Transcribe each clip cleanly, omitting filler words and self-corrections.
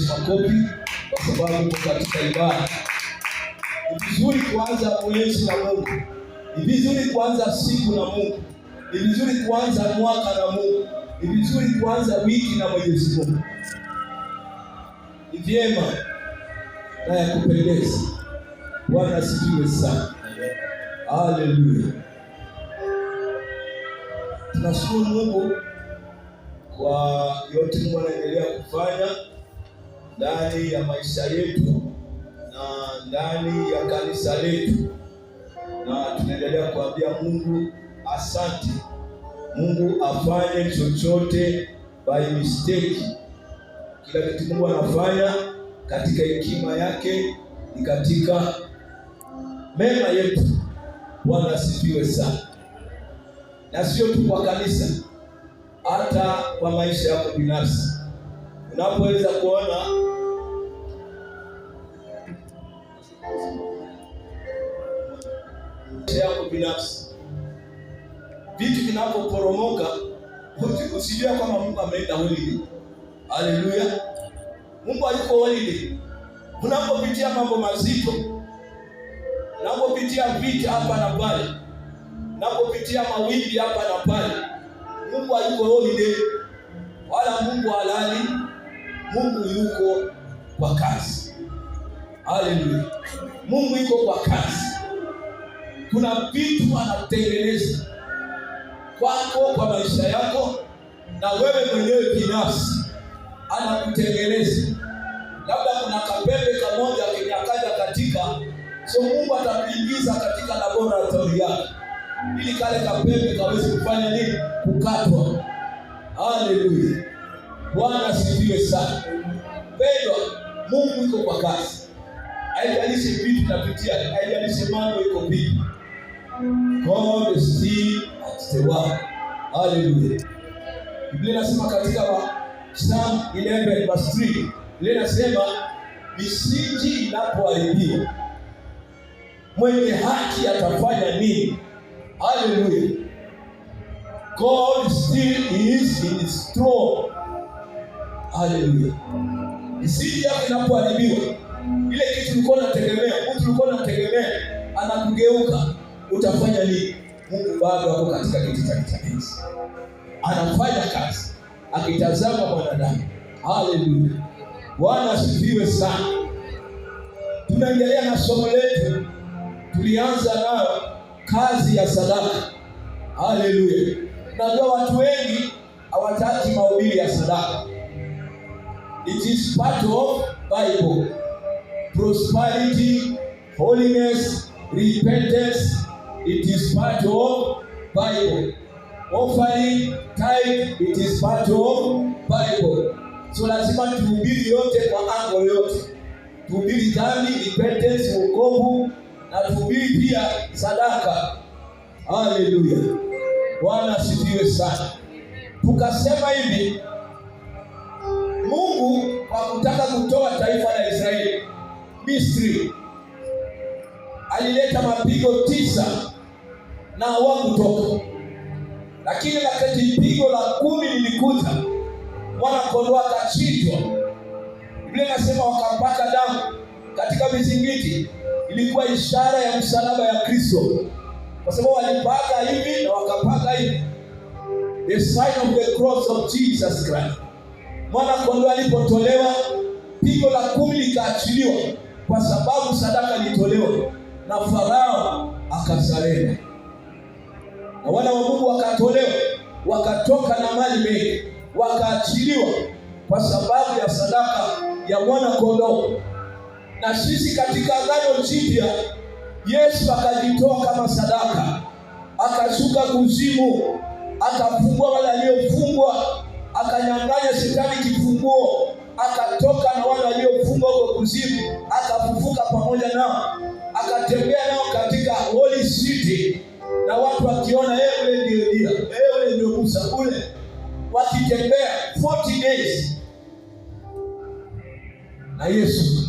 Yesu makofi kwa sababu uko katika ibada. Ni vizuri kuanza mwezi na Mungu, ni vizuri kuanza siku na Mungu, ni vizuri kuanza mwaka na Mungu, ni vizuri kuanza wiki na Mwenyezi Mungu. Ni vyema na ya kupendeza. Bwana asifiwe sana. Haleluya. Tunashukuru Mungu kwa yote Mungu anaendelea kufanya ndani ya maisha yetu na ndani ya kanisa letu, na tunaendelea kuambia Mungu asante. Mungu afanye chochote by mistake. Kila kitu Mungu anafanya katika hekima yake, ni katika mema yetu. Bwana asifiwe sana, na sio tu kwa kanisa, hata kwa maisha yako binafsi. Unapoweza kuona maisha yako binafsi, vitu vinapoporomoka, usijue kwamba Mungu ameenda holiday. Haleluya! Mungu hayuko holiday. Unapopitia mambo mazito, unapopitia vita hapa na pale, unapopitia mawimbi hapa na pale, Mungu hayuko holiday, wala Mungu halali. Mungu yuko kwa kazi. Haleluya! Mungu yuko kwa kazi. Kuna vitu anatengeneza kwako, kwa maisha yako, na wewe mwenyewe binafsi anakutengeneza. Labda kuna kapembe kamoja kenye katika, so Mungu atakuingiza katika laboratory yake ili kale kapembe kaweze kufanya nini? Kukatwa. Haleluya! Bwana asifiwe sana. Pendwa, Mungu yuko kwa kazi. Haijalishi vitu tunapitia, haijalishi mambo iko vipi. God is still at the work. Haleluya. Biblia inasema katika Psalm 11 verse 3, Biblia inasema misingi inapoharibiwa mwenye haki atafanya nini? Haleluya. God still is in his throne. Haleluya. Misingi yako inapoharibiwa, ile kitu ulikuwa unategemea, mtu ulikuwa unategemea anakugeuka, utafanya nini? Mungu bado ako katika kiti chake cha enzi, anafanya kazi akitazama mwanadamu. Haleluya, Bwana asifiwe sana. Tunaendelea na somo letu, tulianza nayo kazi ya sadaka. Haleluya. Najua watu wengi hawataki mahubiri ya sadaka. It is part of Bible. Prosperity, holiness, repentance, it is part of Bible. Offering, tithe, it is part of Bible. So lazima tuhubiri yote kwa angle yote. Tuhubiri dhambi, repentance, wokovu na tuhubiri pia sadaka. Haleluya. Bwana asifiwe sana. Tukasema hivi, Mungu kwa kutaka kutoa taifa la Israeli Misri alileta mapigo 9 na hawakutoka, lakini wakati pigo la 10 lilikuja, mwana kondoo akachinjwa. Biblia inasema wakampaka damu katika vizingiti. Ilikuwa ishara ya msalaba ya Kristo, kwa sababu walipaka hivi na wakapaka hivi, the sign of the cross of Jesus Christ. Mwana kondoo alipotolewa, pigo la 10 likaachiliwa, kwa sababu sadaka ilitolewa na Farao akasurrender, na wana wa Mungu wakatolewa, wakatoka na mali mengi, wakaachiliwa kwa sababu ya sadaka ya mwana kondoo. Na sisi katika Agano Jipya, Yesu akajitoa kama sadaka, akashuka kuzimu, akafungua wale waliofungwa, akanyang'anya shetani kifunguo, akatoka na wale waliofungwa huko kuzimu, akafufuka pamoja nao, akatembea nao katika Holy City, na watu wakiona yeye ule ndio Elia, yeye ule ndio Musa ule, wakitembea 40 days. Na Yesu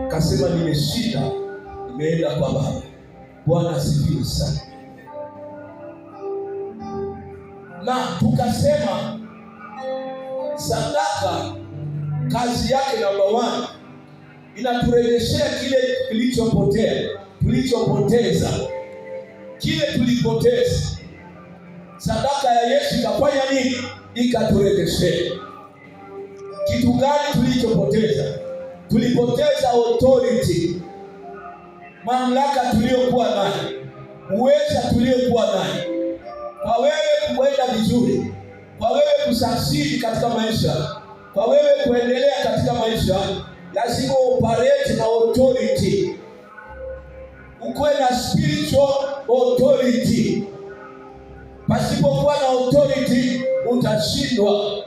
kasema nimeshinda, nimeenda kwa Baba. Bwana asifiwe sana. Na tukasema sadaka Kazi yake number one, inaturejeshea kile kilichopotea, tulichopoteza, kile tulipoteza. Sadaka ya Yesu ikafanya nini? Ikaturejeshea. Kitu gani tulichopoteza? Tulipoteza authority, mamlaka tuliyokuwa nayo, uweza tuliokuwa nayo. Kwa wewe kuenda vizuri, kwa wewe kusucceed katika maisha, kwa wewe kuendelea katika maisha, lazima operate na authority, ukuwe na spiritual authority. Pasipokuwa na authority utashindwa.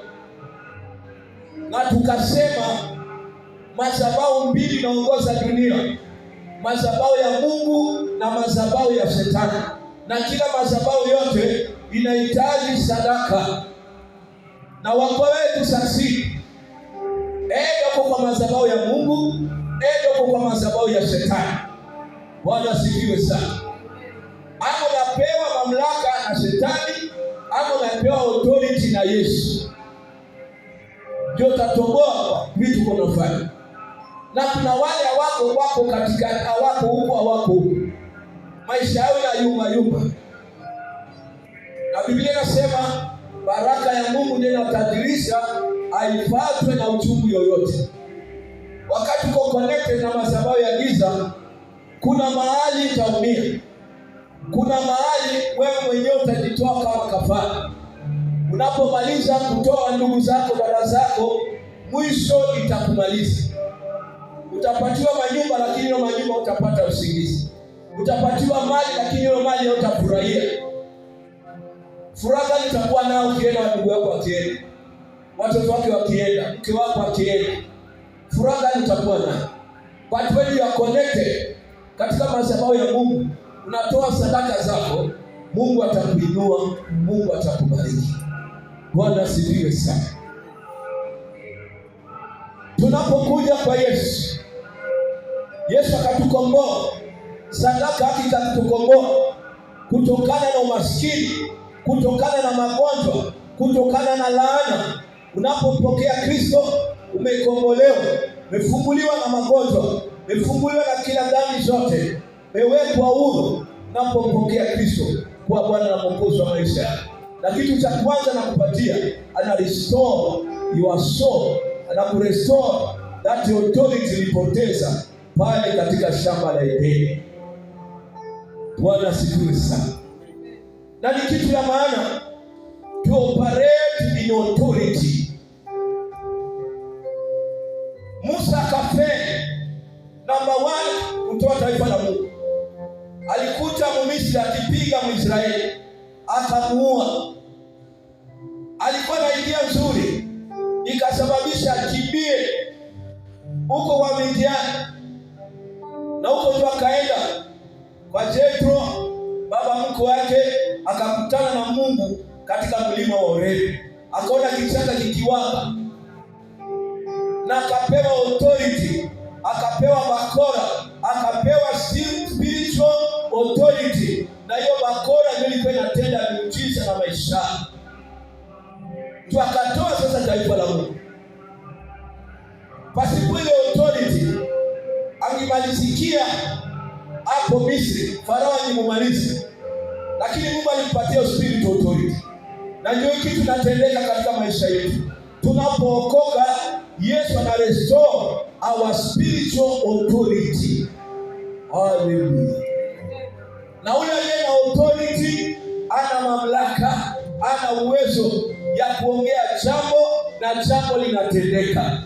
Na tukasema madhabahu mbili inaongoza dunia, madhabahu ya Mungu na madhabahu ya Shetani, na kila madhabahu yote inahitaji sadaka. Na wako wetu sasa, enda kwa madhabahu ya Mungu, enda kwa madhabahu ya Shetani. Bwana asifiwe sana. Ama unapewa mamlaka na Shetani, ama unapewa authority na Yesu, ndio utatoboa vitu kunafanya. Na kuna wale hawako wako katika, hawako huko, hawako huko, maisha yao ya yumba yumba, na Biblia inasema baraka ya Mungu ndiyo inatajirisha, haifuatwe na uchungu yoyote. Wakati uko connected na madhabahu ya giza, kuna mahali utaumia, kuna mahali wewe mwenyewe utajitoa kama kafara. Unapomaliza kutoa ndugu zako, dada zako, mwisho itakumaliza. Utapatiwa manyumba, lakini hiyo manyumba utapata usingizi. Utapatiwa mali, lakini hiyo mali hautafurahia. Furaha itakuwa nao ukienda, ndugu yako wakienda, watoto wake wakienda, mke wako akienda, furaha itakuwa nayo. But when you are connected katika madhabahu ya Mungu, unatoa sadaka zako, Mungu atakuinua, Mungu atakubariki. Bwana asifiwe sana. Tunapokuja kwa Yesu, Yesu akatukomboa, sadaka yake ikatukomboa kutokana na umaskini, kutokana na magonjwa, kutokana na laana. Unapompokea Kristo umekombolewa, umefunguliwa na magonjwa, umefunguliwa na kila dhambi zote, umewekwa huru unapompokea Kristo kuwa Bwana na Mwokozi wa maisha yako. Na kitu cha kwanza nakupatia, ana restore your soul, anakurestore that authority ulipoteza pale katika shamba la Edeni. Bwana asifiwe sana. Na ni kitu ya maana to operate in authority. Musa akafeli number one kutoa taifa la Mungu. Alikuta Mmisri akipiga Mwisraeli akamuua. Alikuwa na idea nzuri, ikasababisha akimbie huko kwa Midiani, na huko ndio akaenda kwa Jethro, baba mkwe wake, akakutana na Mungu katika mlima wa Horebu, akaona kichaka kikiwaka na akapewa authority, akapewa bakora, akapewa spiritual authority, na hiyo bakora ndio ilikuwa inatenda miujiza na maisha tu, akatoa sasa taifa la Mungu. Pasipo ile authority angemalizikia hapo Misri, Farao angemumaliza, lakini Mungu alimpatia spiritual authority, na ndio kitu kinatendeka katika maisha yetu tunapookoka. Yesu ana restore our spiritual authority. Haleluya! Na ule aliye na authority ana mamlaka, ana uwezo ya kuongea jambo na jambo linatendeka.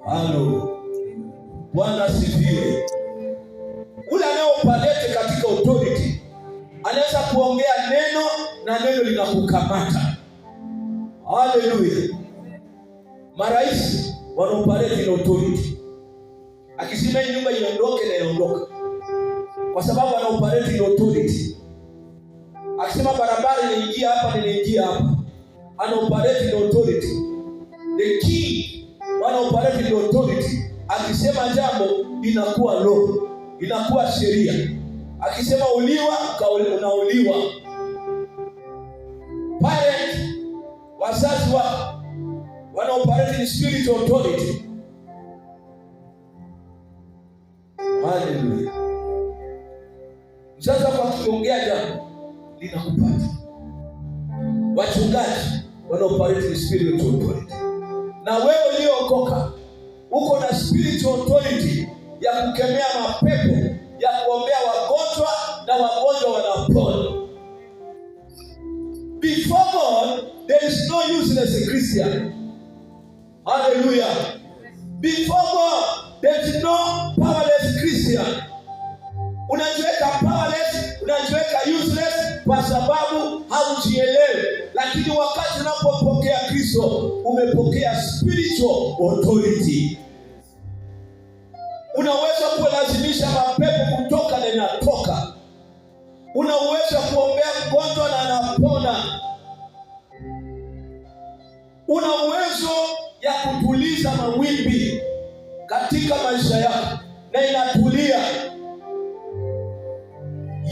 Halo, Bwana asifiwe. Ule anayeoperate katika authority anaweza kuongea neno na neno linakukamata. Haleluya! Marais wanaoperate in authority, akisema hii nyumba iondoke na iondoka, kwa sababu ana operate in authority. Akisema barabara inaingia hapa, ninaingia hapa, ana operate in authority. The king wana operate in authority. Akisema jambo inakuwa law, inakuwa sheria. Akisema uliwa, unauliwa. Parent, wazazi wako wana Wana operate in spiritual authority. Haleluya. Sasa kwa kuongea jambo linakupata. Wachungaji wana operate in spiritual authority. Na wewe uliokoka uko na spiritual authority ya kukemea mapepo, ya kuombea wagonjwa na wagonjwa wanapona. Before God, there is no useless Christian. Hallelujah. Before God, there is no powerless Christian. Unajiweka powerless, unajiweka useless kwa sababu haujielewi, lakini wakati unapopokea Kristo umepokea spiritual authority. Unaweza kulazimisha mapepo kutoka na inatoka. Una uwezo wa kuombea mgonjwa na anapona. Una uwezo ya kutuliza mawimbi katika maisha yako na inatulia.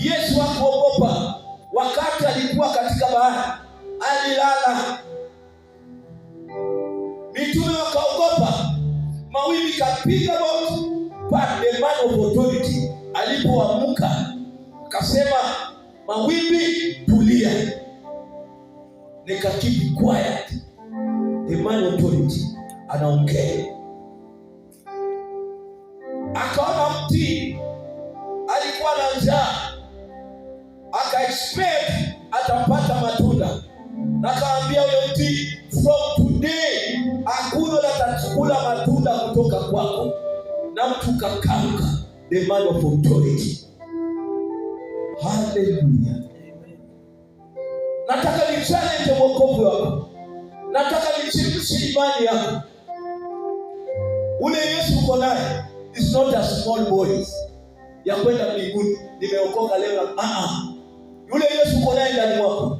Yesu hakuogopa wakati alikuwa katika bahari, alilala. Mitume wakaogopa, mawimbi kapiga boti. But the man of authority alipoamka akasema, mawimbi tulia, nika keep quiet. The man of authority anaongea. Akaona mti, alikuwa na njaa, aka expect atapata matunda, na akaambia huyo mti, from today hakuna atakula matunda kutoka kwako, na mtu kakauka. The man of authority. Haleluya! Nataka ni challenge wokovu wako, nataka nichemshe imani yako. Ule Yesu uko naye is not a small boy ya kwenda mbinguni, nimeokoka leo. Ah ah, yule Yesu uko naye ndani mwako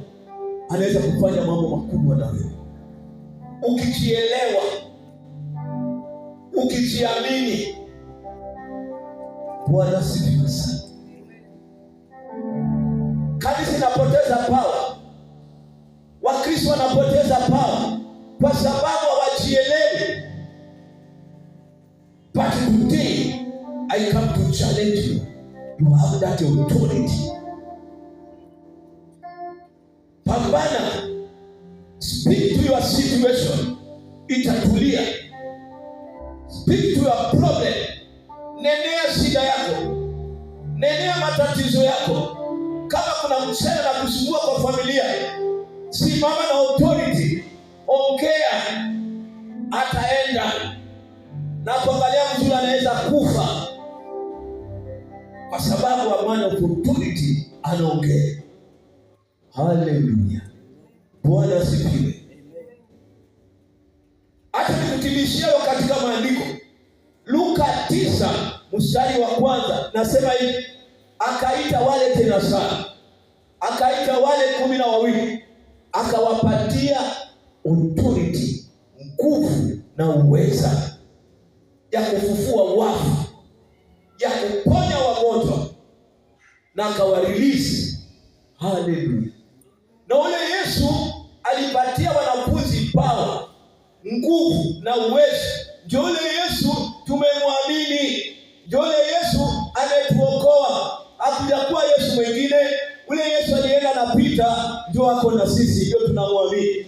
anaweza kufanya mambo makubwa na wewe, ukijielewa, ukijiamini. Bwana asifiwe sana. Kanisa inapoteza power, Wakristo wanapoteza power kwa sababu hawajielewi. But today I come to challenge you. You have that authority. Pambana, speak to your situation, itatulia. Speak to your problem, nenea shida yako, nenea matatizo yako. Kama kuna mchana na kusumbua kwa familia, simama na authority, ongea, ataenda na kuangalia mzuri, anaweza kufa kwa sababu a man of authority anaongea. Haleluya, Bwana asifiwe. Hata nikutimishie katika maandiko, Luka 9 mstari wa 1 nasema hivi, akaita wale tena sana, akaita wale 12, akawapatia authority, nguvu na uweza ya kufufua wafu, ya kuponya wagonjwa na akawarelease. Haleluya! Na ule Yesu alipatia wanafunzi power, nguvu na uwezo. Ndio ule Yesu tumemwamini, ndio ule Yesu ametuokoa. Hakujakuwa Yesu mwingine. Ule Yesu alienda na Peter, ndio ako na sisi, ndio tunamwamini.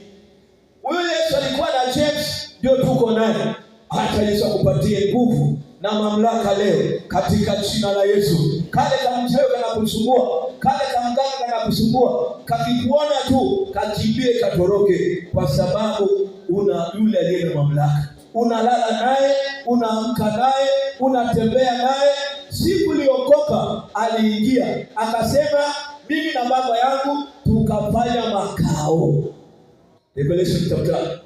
Huyu Yesu alikuwa na James, ndio tuko naye. Hata Yesu akupatie nguvu na mamlaka leo katika jina la Yesu. Kale kamchawi kanakusumbua, kale kamganga kanakusumbua, kakikuona tu kakimbie, katoroke, kwa sababu una yule aliye na mamlaka. Unalala naye, unaamka naye, unatembea naye. Siku uliokoka aliingia akasema, mimi na baba yangu tukafanya makao. Revelation chapter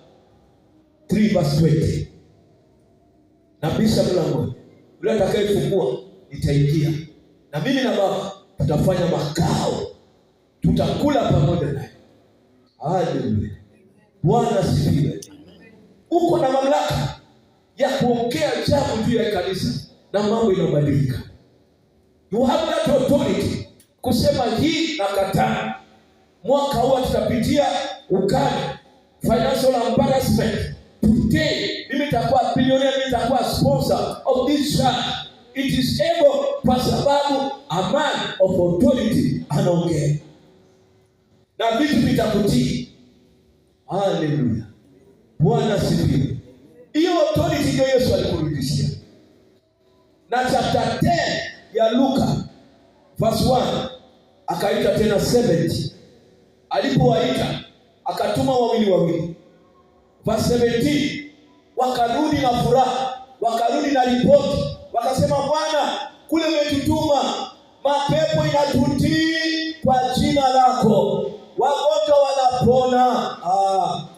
3 verse 20. Nabisha mlango, yule atakayefungua nitaingia, na mimi na baba tutafanya makao, tutakula pamoja naye. Haleluya, Bwana asifiwe. Uko na mamlaka ya kuongea jambo juu ya kanisa na mambo inabadilika. You have that authority kusema hii nakataa. Mwaka huu tutapitia ukame, financial embarrassment. Today Today mimi nitakuwa billionaire, mimi nitakuwa sponsor of this church. It is able kwa sababu a man of authority anaongea na vitu vitakutii. Haleluya, Bwana asifiwe. Hiyo authority ndio Yesu alikurudishia. Na chapter 10 ya Luka verse 1 akaita tena 70. Alipowaita akatuma wawili wawili. Verse 17 wakarudi na furaha, wakarudi na ripoti, wakasema, Bwana, kule umetutuma mapepo inatutii kwa jina lako, wagonjwa wanapona.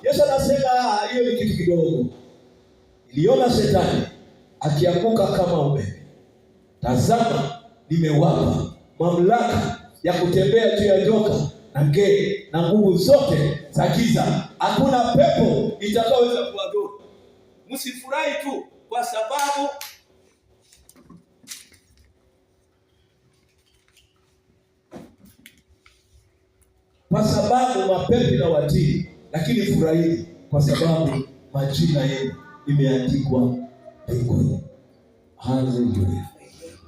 Yesu anasema hiyo ni kitu kidogo. Niliona shetani akianguka kama umeme. Tazama, nimewapa mamlaka ya kutembea juu ya nyoka na nge na nguvu zote za giza, hakuna pepo itakayoweza kuwadhuru. Msifurahi tu kwa sababu mapepo inawatii, lakini furahini kwa sababu majina yenu imeandikwa mbinguni. Haleluya!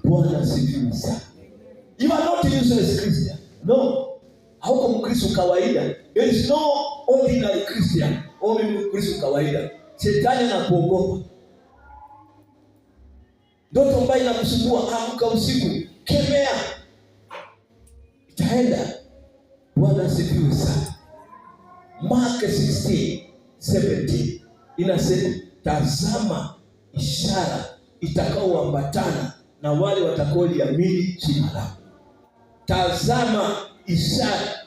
Bwana asifiwe sana. You are not useless Christian. No. Hauko Mkristo kawaida. There is no ordinary Christian. Oh, mimi Mkristo kawaida. Shetani anakuogopa. Ndoto mbaya inakusumbua, amka usiku, kemea. Itaenda. Bwana asifiwe sana. Mark 16:17 inasema, tazama ishara itakaoambatana na wale watakaoliamini jina lako. Tazama ishara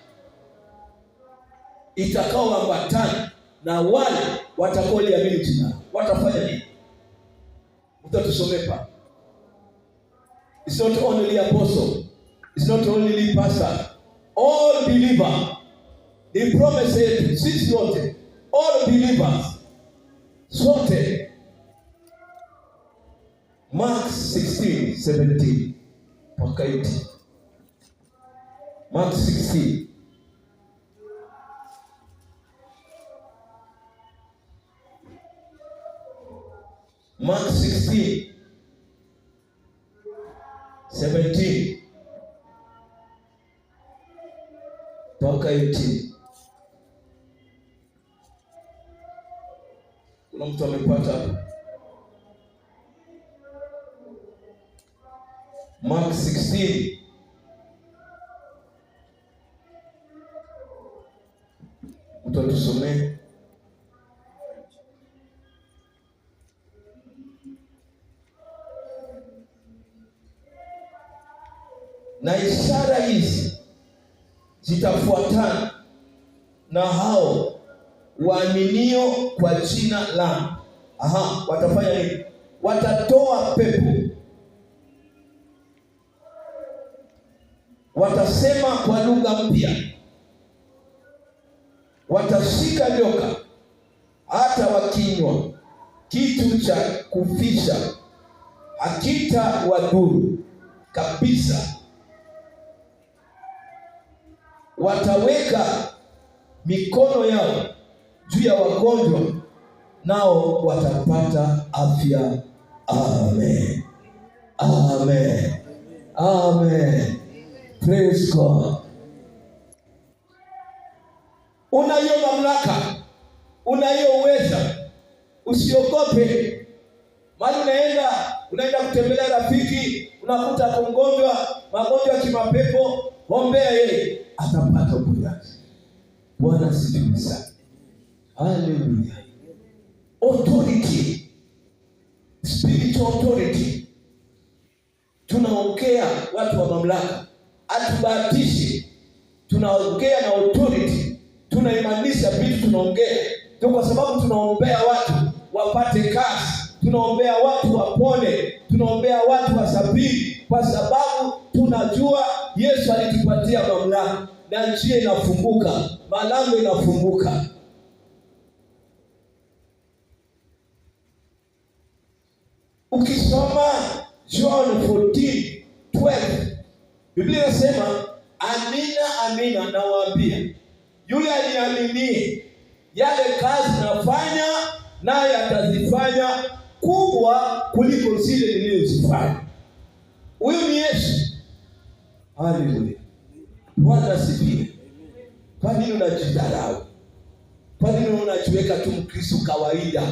itakaoambatana na wale watakaoliamini jina lako. Watafanya nini? Utatusomee pa. It's not only apostle. It's not only pastor. All believer. Ni promise yetu sisi wote. All believers. Sote. Mark 16:17 mpaka 18. Mark 16. Mark 16:17 mpaka 18. Kuna mtu amepata hapo? Mark 16. Mtu atusomee. Na ishara hizi zitafuatana na hao waaminio kwa jina langu. Aha, watafanya nini? Watatoa pepo, watasema kwa lugha mpya, watashika nyoka, hata wakinywa kitu cha kufisha hakita wadhuru kabisa, wataweka mikono yao juu ya wagonjwa nao watapata afya. Amen. Amen. Amen. Praise God. Una hiyo mamlaka, una hiyo uweza, usiogope. Mali unaenda kutembelea rafiki, unakuta mgonjwa, magonjwa ya kimapepo, ombea yeye, atapata uponyaji. Bwana asifiwe sana. Haleluya. Authority, spiritual authority. Tunaongea watu wa mamlaka, hatubahatishi. Tunaongea na authority, tunaimanisha vitu tunaongea, ndio kwa sababu tunaombea watu wapate kazi, tunaombea watu wapone, tunaombea watu wasafiri, kwa sababu tunajua Yesu alitupatia mamlaka na njia inafunguka, malango inafunguka. Ukisoma John 14:12 Biblia inasema, amina amina nawaambia, yule aniaminie, yale kazi nafanya naye atazifanya kubwa kuliko zile nilizozifanya. Huyu ni Yesu. Haleluya, Bwana asifiwe. Kwa nini unajidharau? Kwa nini unajiweka tu Mkristo kawaida?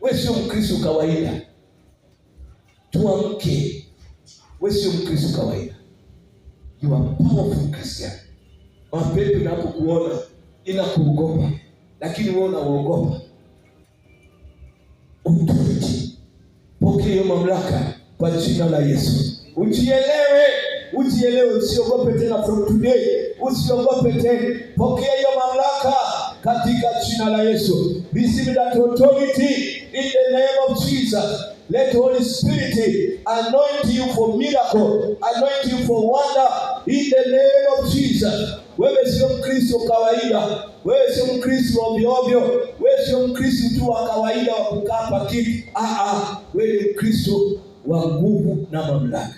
Wewe sio Mkristo kawaida. Tuamke, wewe sio Mkristo kawaida. You are powerful Christian. Mapepo inapokuona inakuogopa, lakini wewe unaogopa. Authority, pokea hiyo mamlaka kwa jina la Yesu. Ujielewe, ujielewe, usiogope tena. From today usiogope tena, pokea hiyo mamlaka katika jina la Yesu. Receive that authority in the name of Jesus. Let Holy Spirit anoint you for miracle, anoint you for wonder in the name of Jesus. Wewe sio Mkristo kawaida, wewe sio Mkristo ovyo ovyo, wewe sio Mkristo tu wa kawaida wa kukaa kwa kiti. Ah ah, wewe ni Mkristo wa nguvu na mamlaka.